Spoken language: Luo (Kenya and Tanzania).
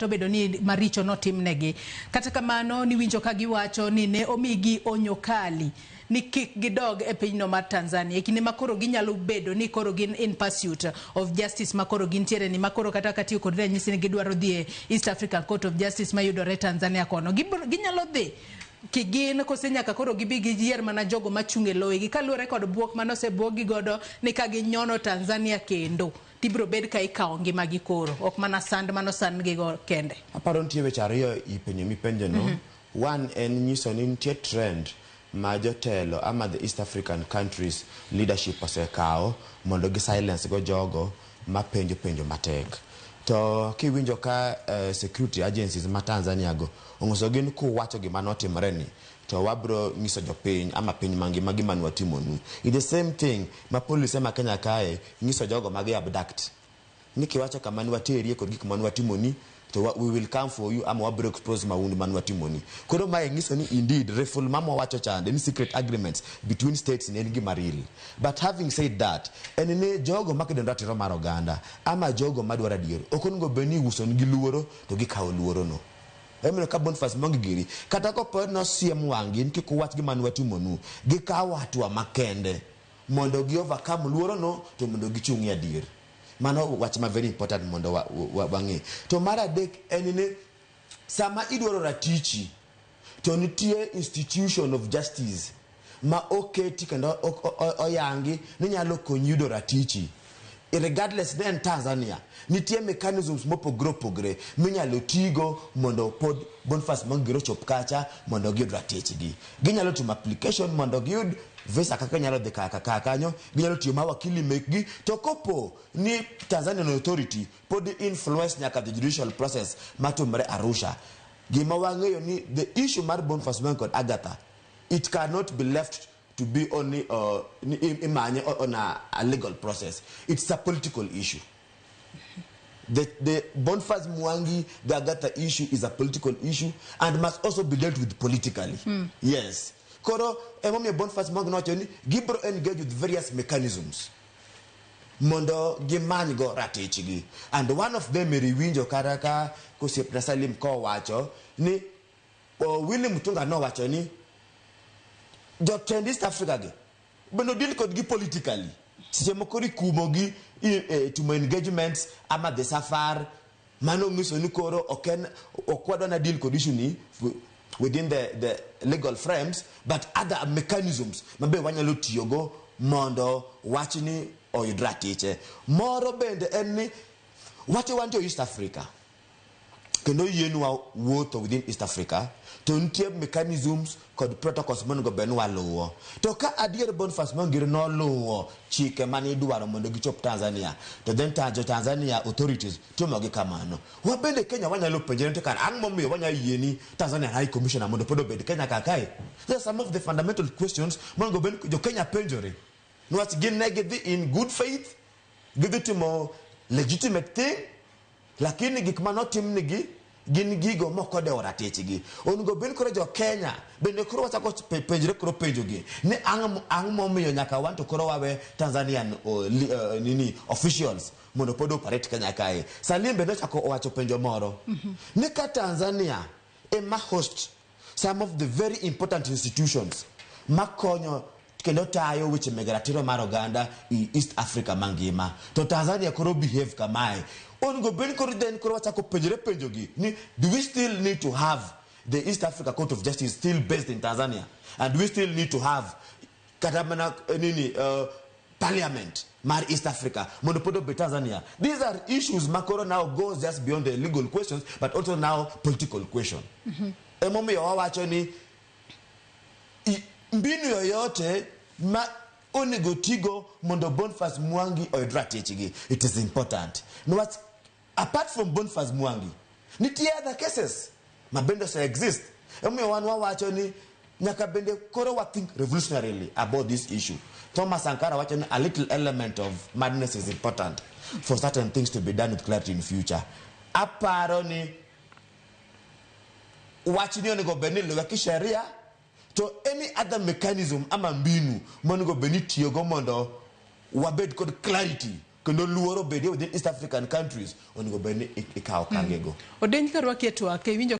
Obedo ni maricho notimnegi. Kata kamano niwinjo ka giwacho ni ne omigi onyo kali ni kik gidog e pinyno mar Tanzania e kinde ma koro ginyalo bedo ni koro gin in pursuit of justice ma koro gintiere ni ma koro kata katiyo kod ranyisi ni gidwaro dhi e East African Court of Justice mayudore Tanzania kono. Ginyalo dhi kigin kose nyaka koro gibi giyier mana jogo machung' e loyegi kaluwore kod buok mane osebuoggi godo ni ka ginyono Tanzania kendo tibiro bed ka ikawo ngimagi koro ok mana sand mano sandgi go kende. Aparo nitie weche ariyo i penjo mipenjo no. One en nyiso ni nitie trend ma jotelo ama the East African countries leadership osekawo mondo gi silence go jogo mapenjo penjo matek. To kiwinjo ka security agencies ma Tanzania go onyiso gin kuwacho gima notimore ni to wabro nyiso jopiny ama piny mangima gima nwatimonu. It's the same thing ma polise ma Kenya kae nyiso jogo ma gi abduct ni kiwacho kama nwaterie kod gik manwatimoni to we will come for you ama wabro expose maundu manwatimoni. Koro mae nyiso ni indeed reful mama wacho chande ni secret agreements between states ni en gima real. But having said that, en ni jogo makedo ne ratiro mar oganda ama jogo madwaro adier ok onego bed ni iuso nigi luoro to gikawo luoro no. Emomiyo ka Boniface Mwangi giri kata kopo nosiem wang'gi ni kik uwach gima nwatimonu, gikawo hatua makende mondo gi overcome luoro no to mondo gichung' e adier. Mano wach ma very important mondo wang'e. To mar adek en ni sama idwaro ratichi to nitie institution of justice ma oketi kendo oyangi ni nyalo konyi yudo ratichi. Regardless ne en Tanzania, nitie mechanisms mopogore opogore minyalo tigo mondo pod Boniface Mwangi ochop kacha mondo giyud ratichgi. Ginyalo timo application mondo giyud visa kaka nyalo dhi kaka kanyo, ginyalo tiyo ma wakili mekgi, to kopo ni Tanzanian authority pod influence nyaka the judicial process matimore Arusha. Gima wang'eyo ni the issue mar Boniface Mwangi kod Agatha, it cannot be left to be only imanye on a legal process. It's a political issue. The Boniface Mwangi, the Agatha issue is a political issue and must also be dealt with politically. Yes. Koro, emomiyo Boniface Mwangi nowacho ni gibro engage with various mechanisms mondo gimany go ratichgi. And one of them eri winjo kata ka kosiepna Salim kowacho ni Willy Mutunga nowacho ni jotend East Africa gi bende deal kodgi politically. Seche moko ikumogi timo engagements ama the safar mano nyiso ni koro ok en ok wadwa na deal kod issue ni within the legal frames but other mechanisms mabe wanyalo tiyogo mondo wachni oyud ratiche. Moro bende en ni wacho wan jo East Africa kendo yienwa wuotho within East Africa to nitie mechanisms kod protocols monego bed ni waluwo. To ka adier Boniface Mwangi noluwo chike mane idwaro mondo gichop Tanzania to then jo Tanzania authorities timogi kamano. Wabende Kenya wanyalo penjore to kar ang' momiyo wanyalo yieni Tanzania High Commissioner mondo pod obed Kenya ka kae. These are some of the fundamental questions monego bed ni jo Kenya penjore. Niwach gin ne gidhi in good faith, gidhi timo legitimate thing, lakini gik manotimnigi gin gigo mok odewo ratichgi. Onego bed koro jo Kenya bende koro wachako penjre koro penjogi ni ang' momiyo nyaka wan to koro wawe Tanzanian nini officials mondo pod operate Kenya kae. Salim bende ochako owacho penjo moro ni ka Tanzania ema host some of the very important institutions makonyo kendo tayo weche meg ratiro mar oganda i East Africa mangima to Tanzania koro behave kamae onego bed koro then koro wachako penjore penjogi ni do we still need to have the East Africa Court of Justice still based in Tanzania and do we still need to have kata mana nini parliament mar East Africa mondo pod obed Tanzania? These are issues makoro now goes just beyond the legal questions but also now political question. Emomiyo wawacho ni mbinu yoyote ma onego tigo mondo Boniface Mwangi oyud ratichgi, it is important niwach apart from Boniface Mwangi nitie other cases ma bende ose exist. Emomiyo wan wawacho ni nyaka bende koro wa think revolutionarily about this issue. Thomas Sankara wacho ni a little element of madness is important for certain things to be done with clarity in future. Aparo ni wachni onego bed ni iluwe kisheria to any other mechanism ama mbinu monego bed ni itiyogo mondo wabed kod clarity. kendo luoro bedie within East African countries, onego bed ni ikawo okangego. Odenj ka rwaki e twak, iwinjo.